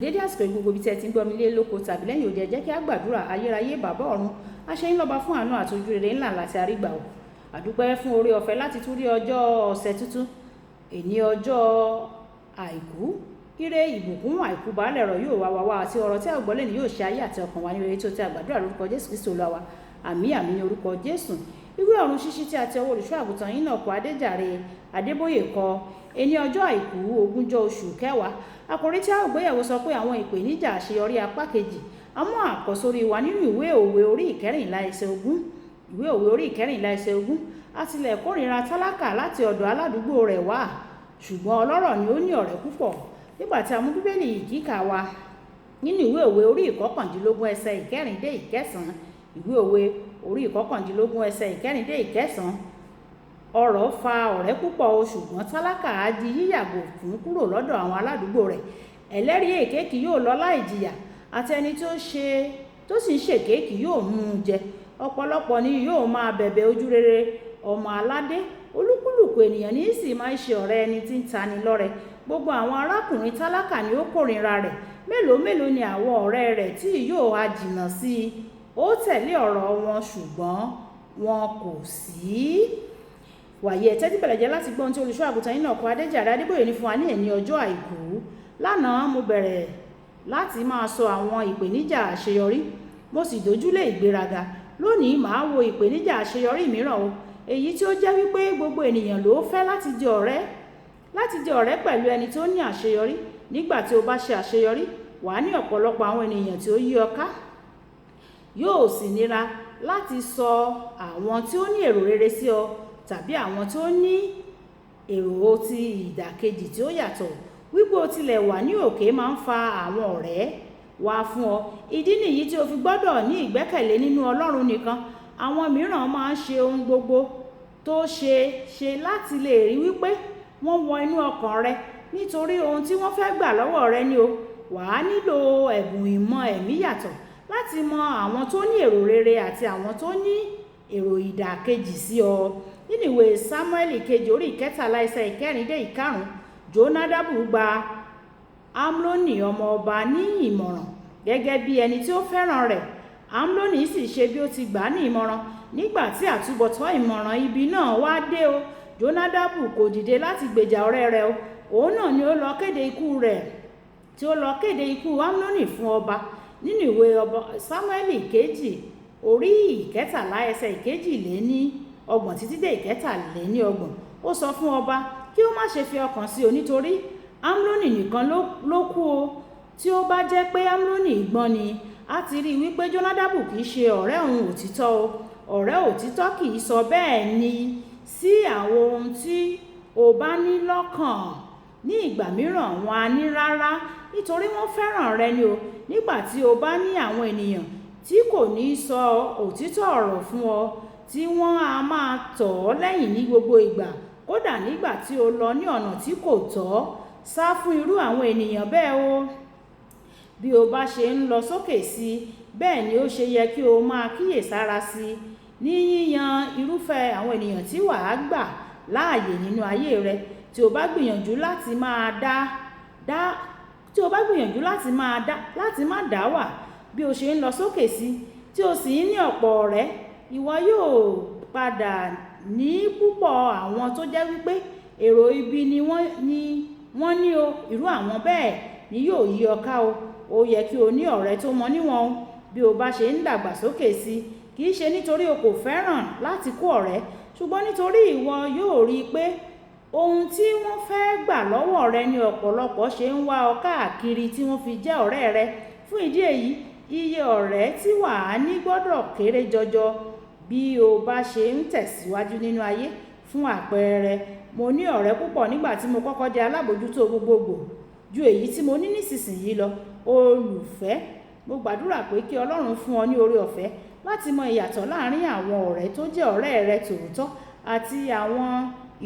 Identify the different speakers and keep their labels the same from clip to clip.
Speaker 1: Dédé àsìkò yìí, gbogbo ibi tí ẹ ti ń gbọ́ mi lé lóko tàbí lẹ́yìn òde, ẹ jẹ́ kí a gbàdúrà. Ayérayé, bàbá ọ̀run, aṣẹ́yìn lọ́ba fún àánú àti ojú rere ńlá láti àrígbà o. Àdúpẹ́ fún oore ọ̀fẹ́ láti tún rí ọjọ́ ọ̀sẹ̀ tuntun, èní ọjọ́ àìkú. Ire, ìbùkún, àìkú baálẹ̀ ọ̀rọ̀ yóò wá wá wá, àti ọ̀rọ̀ tí a gbọ́ lẹ́nu yóò ṣe ayé àti ọkàn wa ní rere tí ó ti àgbàdúrà lórúkọ Jésù Kristi Olúwa wa. Àmín, àmín ní orúkọ Jésù. Ìwé ọ̀run ṣíṣí tí a ti ọwọ́ olùṣọ́ àgùntàn yín náà kọ, Adéjàre Adébóyè kọ. Ení ọjọ́ àìkú, 20 oṣù kẹwàá. Àkòrí tí a ó gbéyẹ̀wò sọ pé àwọn ìpèníjà àṣeyọrí, apá kejì. A mú àkọ́sórí wa nínú ìwé Òwe orí 14 ẹsẹ̀ 20. Ìwé Òwe orí 14 ẹsẹ̀ 20. A tilẹ̀ kórìíra tálákà láti ọ̀dọ̀ aládùúgbò rẹ̀ wá, ṣùgbọ́n ọlọ́rọ̀ ni ó ní ọ̀rẹ́ púpọ̀. Nígbà tí a mú Bíbélì kíkà wa nínú ìwé Òwe orí 19 ẹsẹ̀ 4 dé 9. Ìwé Òwe orí 19 ẹsẹ̀ 4 dé 9. Ọrọ̀ fa ọ̀rẹ́ púpọ̀ o, ṣùgbọ́n tálákà á di yíyàgò fún kúrò lọ́dọ̀ àwọn aládùúgbò rẹ̀. Ẹlẹ́rìí èké kì yóò lọ láì jìyà, àti ẹni tó ṣe tó sì ń ṣèké kì yóò mú un jẹ. Ọ̀pọ̀lọpọ̀ ni yóò máa bẹ̀bẹ̀ ojú rere ọmọ aládé. Olúkúlùkù ènìyàn ní sì máa ń ṣe ọ̀rẹ́ ẹni tí ń tani lọ́rẹ. Gbogbo àwọn arákùnrin tálákà ni ó kórìíra rẹ̀. Mélòó mélòó ni àwọn ọ̀rẹ́ rẹ̀ tí yóò ha jìnnà sí i. Ó tẹ̀lé ọ̀rọ̀ wọn, ṣùgbọ́n wọn kò sí. Wàyí, ẹ tẹ́tí bẹ̀lẹ̀ jẹ́ láti gbọ́ ohun tí olùṣọ́ àgùntàn yín náà kọ, Adéjàre Adébóyè, ní fún wa ní èní ọjọ́ àìkú. Lánàá, mo bẹ̀rẹ̀ láti máa sọ àwọn ìpèníjà àṣeyọrí, mo sì dojúlé ìgbéraga. Lónìí, màá wo ìpèníjà àṣeyọrí mìíràn o, èyí tí ó jẹ́ wípé gbogbo ènìyàn ló fẹ́ láti di ọ̀rẹ́ pẹ̀lú ẹni tó ní àṣeyọrí. Nígbà tí o bá ṣe àṣeyọrí, wà á ní ọ̀pọ̀lọpọ̀ àwọn ènìyàn tí ó yí ọ ká. Yóò sì nira láti sọ àwọn tí ó ní èrò rere sí ọ tàbí àwọn tí ó ní èrò ti ìdàkejì tí ó yàtọ̀. Wípé o tilẹ̀ wà ní òkè máa ń fa àwọn ọ̀rẹ́ wá fún ọ. Ìdí nìyí tí o fi gbọ́dọ̀ ní ìgbẹ́kẹ̀lé nínú Ọlọ́run nìkan. Àwọn mìíràn máa ń ṣe ohun gbogbo tó ṣe ṣe láti lè rí wípé wọ́n wọ inú ọkàn rẹ nítorí ohun tí wọ́n fẹ́ gbà lọ́wọ́ rẹ ni o. Wà á nílò ẹ̀bùn ìmọ̀ ẹ̀mí yàtọ̀ láti mọ àwọn tó ní èrò rere àti àwọn tó ní èrò ìdàkejì sí ọ. Nínú ìwé Sámúẹ́lì kejì orí 13 ẹsẹ̀ 4 dé 5, Jónádàbù gba Amnoni ọmọ ọba ní ìmọ̀ràn gẹ́gẹ́ bí ẹni tí ó fẹ́ràn rẹ̀. Amnoni sì ṣe bí ó ti gbà á ní ìmọ̀ràn. Nígbà tí àtúbọ̀tán ìmọ̀ràn ibi náà wá dé o, Jónádàbù kò dìde láti gbèjà ọ̀rẹ́ rẹ̀ o. Òun náà ni ó lọ kéde ikú rẹ̀, tí ó lọ kéde ikú Amnoni fún ọba. Nínú ìwé ọba Sámúẹ́lì kejì orí 13 ẹsẹ̀ 32 títí dé 33, ó sọ fún ọba kí ó má ṣe fi ọkàn sí o, nítorí Amnoni nìkan ló kú o. Tí ó bá jẹ́ pé Amnoni gbọ́n ni, á ti rí i wípé Jónádàbù kì í ṣe ọ̀rẹ́ òun òtítọ́ o. Ọ̀rẹ́ òtítọ́ kì í sọ bẹ́ẹ̀ ni sí àwọn ohun tí o bá ní lọ́kàn. Ní ìgbà mìíràn, wọn á ní rárá, nítorí wọ́n fẹ́ràn rẹ ni o. Nígbà tí o bá ní àwọn ènìyàn tí kò ní sọ òtítọ́ ọ̀rọ̀ fún ọ, tí wọ́n á máa tọ̀ ọ́ lẹ́yìn ní gbogbo ìgbà, kódà nígbà tí o lọ ní ọ̀nà tí kò tọ́, sá fún irú àwọn ènìyàn bẹ́ẹ̀ o. Bí o bá ṣe ń lọ sókè sí i, bẹ́ẹ̀ ni ó ṣe yẹ kí o máa kíyèsára sí i ní yíyan irúfẹ́ àwọn ènìyàn tí wà á gbà láàyè nínú ayé rẹ. Tí o bá gbìyànjú láti má dá wà bí o ṣe ń lọ sókè sí, tí o sì ń ní ọ̀pọ̀ ọ̀rẹ́, ìwọ yóò padà ní púpọ̀ àwọn tó jẹ́ wípé èrò ibi ni wọ́n ní o. Irú àwọn bẹ́ẹ̀ ni yóò yí ọ ká o. Ó yẹ kí o ní ọ̀rẹ́ tó mọ níwọ̀n o bí o bá ṣe ń dàgbà sókè sí i. Kì í ṣe nítorí o kò fẹ́ràn láti kó ọ̀rẹ́, ṣùgbọ́n nítorí ìwọ yóò rí i pé ohun tí wọ́n fẹ́ gbà lọ́wọ́ rẹ ní ọ̀pọ̀lọpọ̀ ṣe ń wá ọ káàkiri tí wọ́n fi jẹ́ ọ̀rẹ́ rẹ. Fún ìdí èyí, iye ọ̀rẹ́ tí wà á ní gbọ́dọ̀ kéré jọjọ bí o bá ṣe ń tẹ̀síwájú nínú ayé. Fún àpẹẹrẹ, mo ní ọ̀rẹ́ púpọ̀ nígbà tí mo kọ́kọ́ di alábòójútó gbogbogbò ju èyí tí mo ní nísinsìnyí lọ. Olùfẹ́, mo gbàdúrà pé kí Ọlọ́run fún ọ ní oore ọ̀fẹ́ láti mọ ìyàtọ̀ láàrin àwọn ọ̀rẹ́ tó jẹ́ ọ̀rẹ́ rẹ tòótọ́ àti àwọn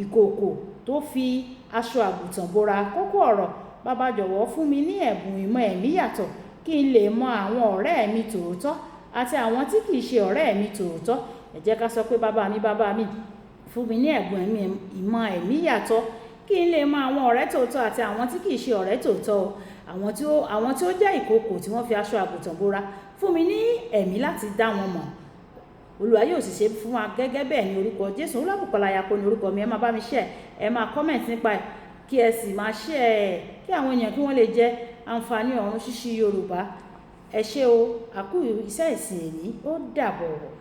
Speaker 1: ìkookò tó fi aṣọ àgùntàn bora. Kókó ọ̀rọ̀: Bàbá, jọ̀wọ́ fún mi ní ẹ̀bùn ìmọ̀ ẹ̀mí yàtọ̀ kí n lè mọ àwọn ọ̀rẹ́ mi tòótọ́ àti àwọn tí kì í ṣe ọ̀rẹ́ mi tòótọ́. Ẹ jẹ́ ká sọ pé, "Bàbá mi, bàbá mi, fún mi ní ẹ̀bùn ìmọ̀ ẹ̀mí yàtọ̀ kí n lè mọ àwọn ọ̀rẹ́ tòótọ́ àti àwọn tí kì í ṣe ọ̀rẹ́ tòótọ́ o." Àwọn tí ó jẹ́ ìkookò tí wọ́n fi aṣọ àgùntàn bora, fún mi ní ẹ̀mí láti dá wọn mọ̀. Olúwa yóò sì ṣe fún wa gẹ́gẹ́ bẹ́ẹ̀ ní orúkọ Jésù. Olúwabùkọ́lá Ayako ní orúkọ mi. Ẹ máa bá mi share, ẹ máa comment nípa ẹ̀, kí ẹ sì máa share ẹ̀ kí àwọn èèyàn kí wọ́n lè jẹ àǹfààní ọ̀run ṣíṣí Yorùbá. Ẹ ṣé o, àkú iṣẹ́ ìsìn èní. Ó dàbọ̀.